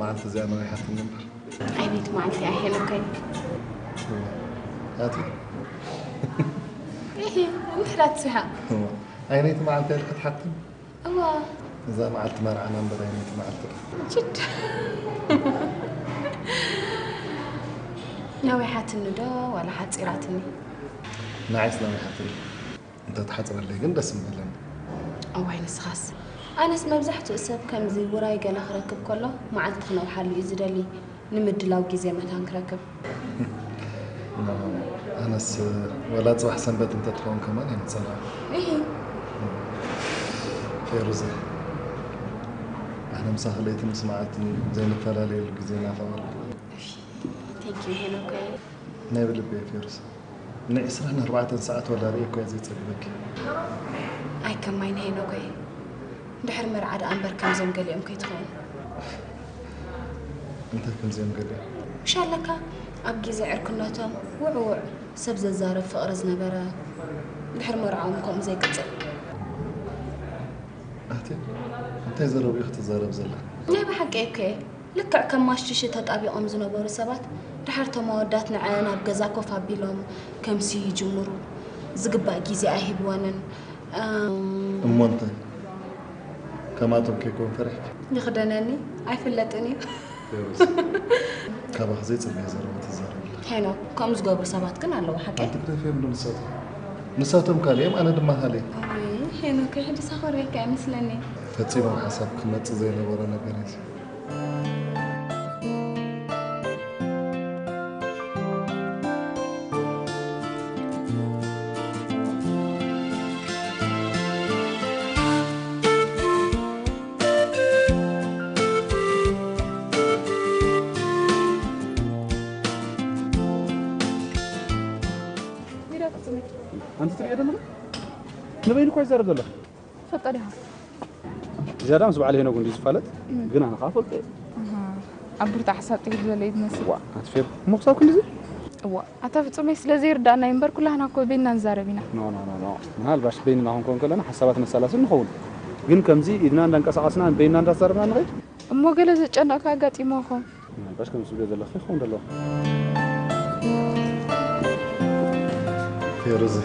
መዓልቲ እዚኣ ነዊሓትኒ እምበር። ዓይነይቲ መዓልቲ እያ ሄኖከይ? ኣቲ እሂ፣ እንድሕር ኣትስሓቕ። ዓይነይቲ መዓልቲ ኢልካ ትሓትኒ? እዋ፣ እዛ መዓልቲ መርዓና እምበር ዓይነይቲ መዓልቲ ዶ? ችድ። ነዊሓትኒ ዶ ዋላ ሓፂራትኒ? ንዓይስ ነዊሓትኒ። እንተትሓፅረለይ ግን ደስ ምበለኒ። እዋይ ንስኻስ። ኣነስ መብዛሕትኡ ሰብ ከምዚ ውራይ ገለ ክረክብ ከሎ መዓልቲ ክነውሓሉ እዩ ዝደሊ፣ ንምድላው ግዜ መታን ክረክብ። ኣነስ ወላ ፅባሕ ሰንበት እንተትኸውን ከማን ኣይምፀላእን። እሂ፣ ፌሩዘ፣ ኣነ ምሳኺ ለይትን ምስ መዓልትን ዘይንፈላለየሉ ግዜ ናፈቐሉ። ቴንኪዩ ሄኖከይ። ናይ ብልቢ እየ ፌሩዘ። ንዒስራን ኣርባዕተን ሰዓት ወላ ርእየ እኮ እየ ዘይጸግበኪ። ኣይከማይን ሄኖከይ። ድሕሪ መርዓ ደኣ እምበር ከምዞም ገሊኦም ከይትኸውን። እንታይ ከምዚኦም ገሊኦም? ምሽ ኣለካ ኣብ ግዜ ዕርክነቶም ውዕውዕ ሰብ ዘዛርብ ፍቕሪ ዝነበረ ድሕሪ መርዓኦም ከምኡ ዘይቅጽል። ኣቲ እንታይ ዘረብኡ ክትዛረብ ዘላ? ናይ ብሓቂ እኮ እየ። ልክዕ ከም ማሽትሽ ተጣቢቖም ዝነበሩ ሰባት ድሓር እቶም ኣወዳት ንዐ ናብ ገዛ ኮፍ ኣቢሎም ከምሲ ይጅምሩ። ዝግባእ ግዜ ኣይህብወንን። እም፣ እሞ እንታይ ከማቶም ከይኮን ፈሪሕኪ? ይኽደነኒ ኣይፍለጥን እዩ። ፌሩዝ፣ ካባኺ ዘይጽበዮ ዘረባ ትዛረብላ። ሄኖክ፣ ከምኡ ዝገብሩ ሰባት ግን ኣለዉ ሓቀይ። ኣንትግደፍዮም ዶ ንሳቶም? ንሳቶም ካልዮም ኣነ ድማ ካልየ። ኣይ ሄኖክ፣ ሕድሳ ኮሪካ ይመስለኒ። ፈጺሙ ሓሳብ ክመጽእ ዘይነበሮ ነገር እዩ። ኣንቲ ትሪኦ ዘለኻ ንበይኑ እኳ ይዛረብ ዘሎ። ፈልጦ ዲኻ? ዝያዳ ምስ በዓል ሄኖክ እንዲ ዝፋለጥ ግን ኣነ ከዓ ፈልጦ እየ። ኣብ ብርታ ሓሳብ ጥሂል ዘሎ እዩ ዝመስል። ኣትፌብ እሞ ክሳብ ክንዲዚ እዋ ኣታ ፍጹመይ ስለ ዘይርዳእና እዩ እምበር ኩላህና እኮ በይንና ንዛረብ ኢና። ኖ ኖ ኖ ኖ ምናልባሽ በይንና ክንኮን ከለና ሓሳባት ነሳላስል ንኸውን ግን ከምዚ ኢድና እንዳንቀሳቐስና በይንና እንዳዛረብና ንኸይድ እሞ ገለ ዘጨነቕካ ኣጋጢምዎ ኾን ምናልባሽ ከም ዝብሎ ዘለኺ ክኸውን ዘለዎ ፌሩዚ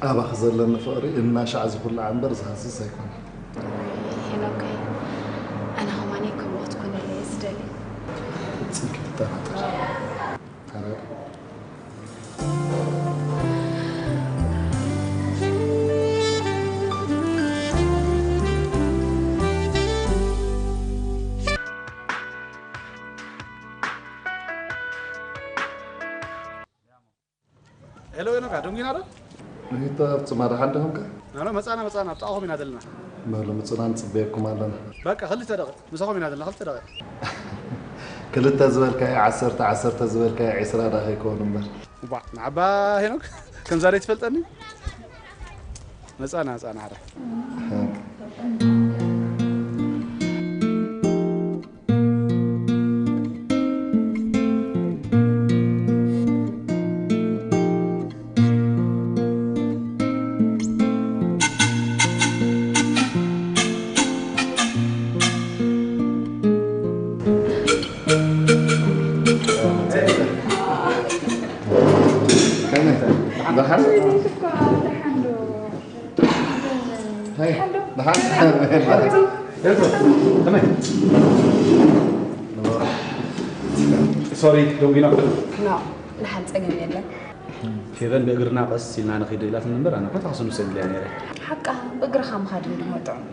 ኣባኺ ዘለኒ ፍቕሪ እናሻዕ ዝኹላዕ እምበር ዝሃስስ ኣይኮነን። ሄኖከይ፣ ኣነ ኸማነይ ከምኡ ክትኮነለይ እየ ዝደሊ። ፍጽም ክትጠራጠር። ተረድ ሄሎ ሄኖካ፣ ደንጊና ዶ? ሪታ ኣብ ጽማዳ ሓንደኹም ከ? ኣነ መጻና መጻና፣ ኣብ ጥቓኹም ኢና ዘለና። በሉ ምጹና ንጽበየኩም ኣለና። በቃ፣ ክልተ ደቂቕ፣ ምሳኹም ኢና ዘለና፣ ክልተ ደቂቕ። ክልተ ዝበልካዮ ዓሰርተ፣ ዓሰርተ ዝበልካዮ ዒስራ ደኣ ከይከውን እምበር። እባ፣ ንዓባ ሄኖክ፣ ከምዛ ደይ ትፈልጠኒ? መጻና፣ መጻና፣ ሓረ። ከመይ? ደሓን? ሃይ፣ ደሓን? ሶሪ፣ ደንጊና። ኖ፣ ደሓን ጸገም የለን። ፌቨን ብእግርና ቀስ ኢልና ንኺድ ኢላትኒ እምበር ኣነ እኮ ታክሲ ንውሰድ ኢለያ ነይረ። ሓቃ፣ ብእግርኻ ምኻድ እንድሞ ጥዑም።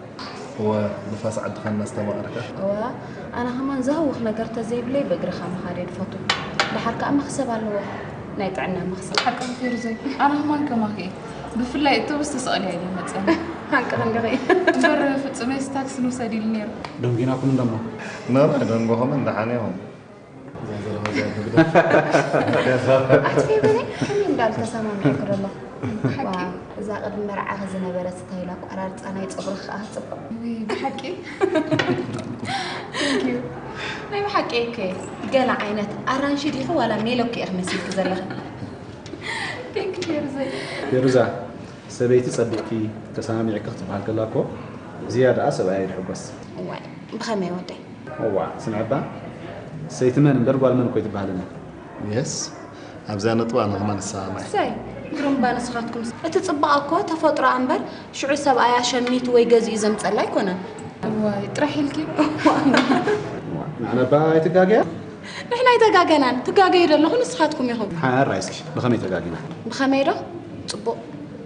እወ፣ ንፋስ ዓድኻ እናስተማቐርካ። እወ፣ ኣነ ኸማን ዘህውኽ ነገር ተዘይብለይ ብእግርኻ ምኻድ እየ ዝፈቱ። ደሓር ከኣ መኽሰብ ኣለዎ፣ ናይ ጥዕና መኽሰብ። ሓቂ ፌርዘይ፣ ኣነ ኸማን ከማኺ እየ። ብፍላይ እቶብስ ተሰቕልያ እየ መጸኒ። ሓቂ ክንድኺ። እምበር ፍጹመይስ ታክሲ ንውሰድ ኢሉ ነይሩ። ደንጊናኩም እንደሞ። ኖ፣ ደንጎኹም እንደሓን ኢኹም። እዛ ዘረባ እዚኣ ትግደፍ። ኣቲ ፌቨነይ ከመይ እንዳልተሰማሚዐ ክደሎ። ሓቂ። እዛ ቅድሚ መርዓኺ ዝነበረት ስታይል ኣቋራርፃ ናይ ፀጉርኺ ከዓ ፅቡቕ። ውይ፣ ብሓቂ? Thank you። ናይ ብሓቂ እኮ ገለ ዓይነት ኣራንሺ ዲኺ ዋላ ሜሎክ ኢኺ መሲልኪ ዘለኺ። Thank you ፌርዘይ። ፌሩዛ፣ ሰበይቲ ጸቢቕኪ ተሰማሚዕኪ ክትበሃል ከላ እኮ ዝያዳኣ ሰብኣያ ይሕጎስ። እዋይ፣ ብኸመይ ወደይ? እዋ፣ ስምዕባ፣ ሰይቲ መን እምበር ጓል መን እኮ ኣይትበሃልን እያ። የስ፣ ኣብዚኣ ነጥባ ኣነ ከማን እሰማማዕ። እሰይ፣ ግሩምባ ንስኻትኩም። እቲ ጽባቐ እኮ ተፈጥሮኣ እምበር ሽዑ ሰብኣያ ሸሚቱ ወይ ገዚኡ ዘምጸላ ኣይኮነን። እዋይ፣ ጥራሕ ኢልኪ። እዋ፣ ንዓነባ ኣይትጋገያ? ንሕና ኣይተጋገናን። ትጋገዩ ዘለኹ ንስኻትኩም ኢኹም። ሓራይ እስኪ፣ ብኸመይ ተጋጊና? ብኸመይ ዶ? ጽቡቕ።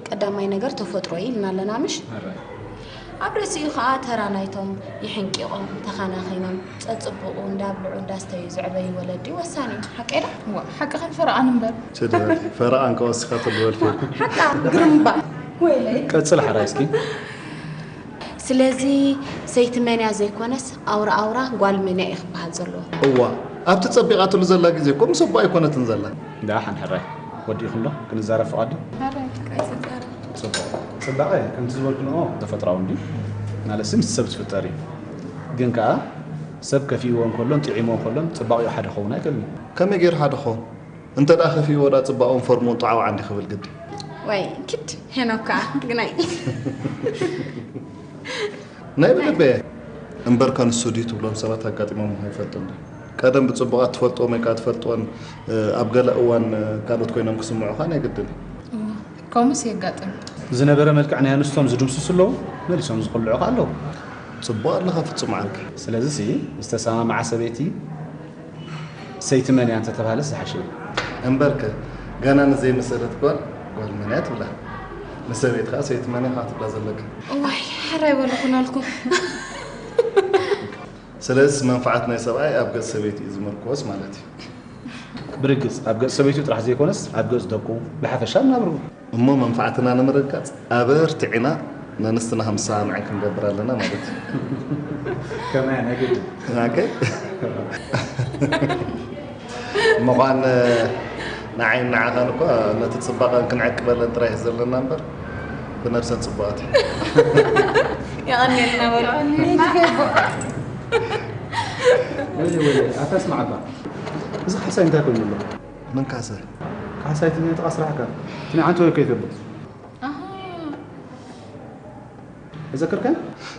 ቀዳማይ ነገር ተፈጥሮ እዩ ኢልና ኣለና፣ ምሽ? ሓራይ። ኣብ ርእሲኡ ኸኣ ተራ ናይቶም የሕንቂቖም፣ ተኸናኺኖም፣ ጸጽብቑ፣ እንዳብልዑ፣ እንዳስተዩ ዘዕበዩ ወለዲ ወሳኒ እዩ። ሓቀይ ዶ? እዋ፣ ሓቅኽን ፈረቓን እምበር። ስድሪ፣ ፈረቓን ከወስኻ ትልበል ፌልኩ። ሓቃ ግርምባ። ወይለይ። ቀጽል ሓራይ እስኪ። ስለዚ ሰይቲ መን እያ ዘይኮነስ፣ ኣውራ ኣውራ ጓል መን እያ እዩ ክበሃል ዘለዎ። እዋ፣ ኣብቲ ጸቢቓትሉ ዘላ ግዜ እኮ ምስ ኣቦኣ ኣይኮነትን ዘላ። እንዳ ሓን ሕራይ፣ ወዲእኹም ዶ ክንዛረብ ፍቓድ ድዩ? ሕራይ፣ ኣይትዛረብ። ጽቡቕ። ጽባቐ ከምቲ ዝበልክንኦ ተፈጥሮኣዊ እንድዩ። ማለትሲ ምስ ሰብ ዝፍጠር እዩ። ግን ከኣ ሰብ ከፊእዎ እንከሎን ጥዒምዎ እንከሎን ጽባቐኡ ሓደ ክኸውን ኣይክእልን እዩ። ከመይ ገይሩ ሓደ ክኸውን? እንተ ደኣ ከፊእዎ ደኣ ጽባቐኡን ፎርሙን ጣዕዋዕ እንዲ ክብል ግዲ። ወይ፣ ኪድ ሄኖክ ከኣ ግናይ። ናይ ብልበ እምበርከ ንሱ ድዩ ትብሎም ሰባት ኣጋጢሞም ኣይፈልጡን ድዩ? ቀደም ብጽቡቓት ትፈልጥዎም ወይ ከኣ ትፈልጥወን፣ እ፣ ኣብ ገለ እዋን፣ እ፣ ካልኦት ኮይኖም ክስምዑኻ ናይ ግድን እዩ። እዋ፣ ከምኡስ የጋጥም። ዝነበረ መልክዕ ናይ ኣንስቶም ዝድምስሱ ኣለዉ፣ መሊሶም ዝቕልዑ ከኣ ኣለዉ። ጽቡቕ ኣለኻ ፍጹም ዓርኪ። ስለዚሲ ዝተሰማምዓ ሰበይቲ ሰይቲ መን እያ እንተተባህለስ ዝሓሸ እዩ። እምበርከ፣ ገና ንዘይመሰለት ጓል፣ ጓል መን እያ ትብላ? ንሰበይትኻ ሰይቲ መን እያ ትብላ ዘለካ? እዋይ፣ ሕራይ በልኹ ናልኩም። ስለዚስ መንፍዓት ናይ ሰብኣይ ኣብ ገጽ ሰበይቲ እዩ ዝምርኮስ ማለት እዩ። ብርግጽ፣ ኣብ ገጽ ሰበይቱ ጥራሕ ዘይኮነስ፣ ኣብ ገጽ ደቁ፣ ብሓፈሻ ኣብ ናብርኡ። እሞ መንፍዓትና ንምርግጋጽ ኣበርቲዕና ነንስትና ከም ዝሰማምዐን ክንገብር ኣለና ማለት እዩ። ከማይ ናይ ግድን። ኦኬ። ምዃን ንዓይን ንዓኻን እኳ ነቲ ጽባቐን ክንዕቅበለን ጥራይ እዩ ዘለና እምበር፣ ብነብሰን ጽቡቓት እዩ። የቐንየልና በሉ። ወይኔ፣ ወይኔ፣ ኣታ ስማዕ እባ። እዚ ካሕሳይ እንታይ ኮይኑ ኣሎ? መን ካሕሳይ? ካሕሳይ እቲ ናይ ጥቓ ስራሕካ። እቲ ናይ ዓንተወይ ከይፈልጥ። ኣሃ። ኣይዘከርካን?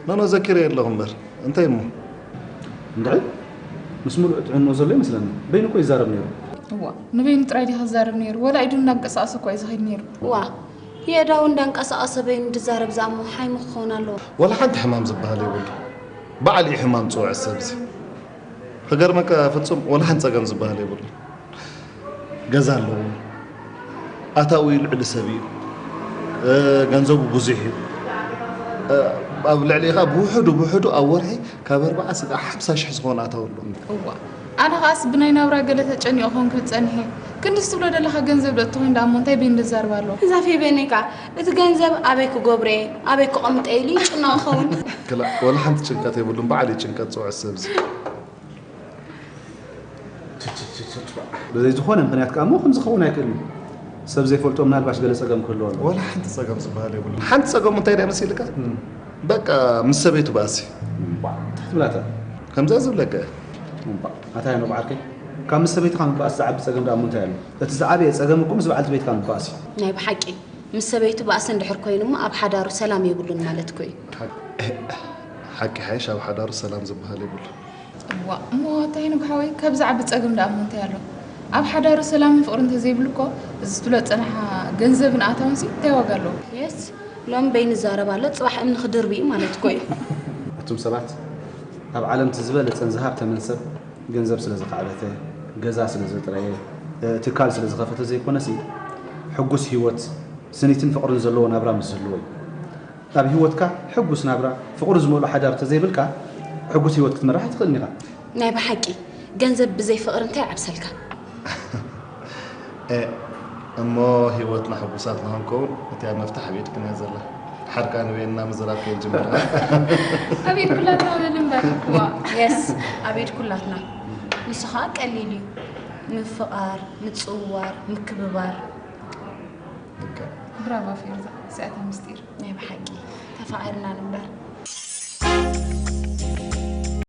ኖ፣ ኖ፣ ዘኪረ ኣለኹ እምበር። እንታይ እሞ? እንድዒ፣ ምስ ሙሉእ ጥዕንኡ ዘሎ ይመስለኒ። በይኑ እኮ ይዛረብ ነይሩ። እዋ፣ ንበይኑ ጥራይ ድዩ ክዛረብ ነይሩ? ወላ ኢዱ እናንቀሳቐሰ እኮ እዩ ዝኸይድ ነይሩ። እዋ፣ የእዳው እንዳንቀሳቐሰ በይኑ ድዛረብ ዝኣሞ ሓይሙ ክኸውን ኣለዎ። ወላ ሓንቲ ሕማም ዝበሃል የብሉ። ባዕሉ እዩ ሕማም ጽውዕ ሰብ እዚ። ክገርመካ ፍጹም፣ ወላ ሓንቲ ጸገም ዝበሃል የብሉ። ገዛ ኣለዎ። ኣታዊ ልዕሊ ሰብ እዩ። እ፣ ገንዘቡ ብዙሕ እዩ። እ፣ ኣብ ልዕሊ ኸኣ ብውሕዱ፣ ብውሕዱ ኣብ ወርሒ ካብ ኣርብዓ ስጋዕ ሓምሳ ሽሕ ዝኾነ ኣታዊ ኣለዎ። እዋ፣ ኣነ ኸኣስ ብናይ ናብራ ገለ ተጨኒቑ ኾን ክብል ጸኒሐ። ክንድስ ትብሎ ደለኻ ገንዘብ ዶ እትኾይን ደኣ እሞ እንታይ በይን ደዛርብ ኣለዎ? እዛ ፌበነይ ከኣ እቲ ገንዘብ ኣበይ ክገብረ፣ ኣበይ ክቐምጠ ኢሉ ይጭነቕ ይኸውን። ክላ-፣ ወላ ሓንቲ ጭንቀት የብሉን። ባዕሉ እዩ ጭንቀት ጽውዕ ሰብ እዚ። ብዘይ ዝኾነ ምኽንያት ከኣ እሞ ከም ዝኸውን ኣይክእልን እዩ። ሰብ ዘይፈልጦ ምናልባሽ ገለ ጸገም ክህልዎ ኣሎ። ወላ ሓንቲ ጸገም ዝበሃል የብሉን። ሓንቲ ጸገሙ እንታይ ደኣ መሲልካ? እም። በቃ ምስ ሰበይቱ ባእሲ። እምባእ፣ እንታይ ክትብላታ? ከምዛ ዝብለካ እያ። እምባእ፣ ኣታ ሄኖክ ዓርከይ፣ ካብ ምስ ሰበይትኻ ምባእስ ዝዓቢ ጸገም ደኣ እሞ እንታይ ኣሎ? እቲ ዝዓበየ ጸገም እኮ ምስ በዓልቲ ቤትካ ምባእስ እዩ። ናይ ብሓቂ፣ ምስ ሰበይቱ ባእሲ እንድሕር ኮይኑ እሞ ኣብ ሓዳሩ ሰላም የብሉን ማለት እኮ እዩ። ሓቂ፣ ሓቂ ሓይሽ ኣብ ሓዳሩ ሰላም ዝበሃል የብሉን። እዋእ፣ እሞ ኣታ ሄኖክ ሓወይ፣ ካብ ዝዓቢ ጸገም ደኣ እሞ እንታይ ኣሎ? ኣብ ሓዳሩ ሰላምን ፍቕርን እንተዘይብሉ እኮ፣ እዚ ትብሎ ዝጸናሕካ ገንዘብን ኣታውንሲ እንታይ ዋጋ ኣለዎ? የስ፣ ሎሚ በይኑ ይዛረብ ኣሎ፣ ጽባሕ እምኒ ክድርቢ እዩ ማለት እኮ እዩ። ኣቱም ሰባት፣ ኣብ ዓለም እቲ ዝበለጸን ዝሃብተመን ሰብ ገንዘብ ስለ ዝኻዕበተ፣ ገዛ ስለ ዘጥረየ፣ እ፣ ትካል ስለ ዝኸፈተ ዘይኮነሲ፣ ሕጉስ ህይወት፣ ስኒትን ፍቕርን ዘለዎ ናብራ ምስ ዝህልዎ እዩ። ኣብ ህይወትካ ሕጉስ ናብራ፣ ፍቕሪ ዝመልኦ ሓዳር እንተዘይብልካ፣ ሕጉስ ህይወት ክትመርሕ ኣይትኽእልን ኢኻ። ናይ ብሓቂ፣ ገንዘብ ብዘይ ፍቕሪ እንታይ ይዓብሰልካ? እ፣ እሞ ህይወትና ሕጉሳት ንኽንከውን፣ እቲኣ መፍትሕ ኣብ ኢድክን እያ ዘላ። ሓርካ ንበይንና ምዝራብ ከይንጅምር። ኣብ ኢድ ኩላትና በል እምበር። ዋ፣ የስ፣ ኣብ ኢድ ኩላትና። ንሱ ኸኣ ቀሊል እዩ። ምፍቓር፣ ምጽውዋር፣ ምክብባር። ልክዕ። ብራቮ ፌርዛ፣ እዚኣ እታ ምስጢር። ናይ ብሓቂ፣ ተፋቒርና ንንበር።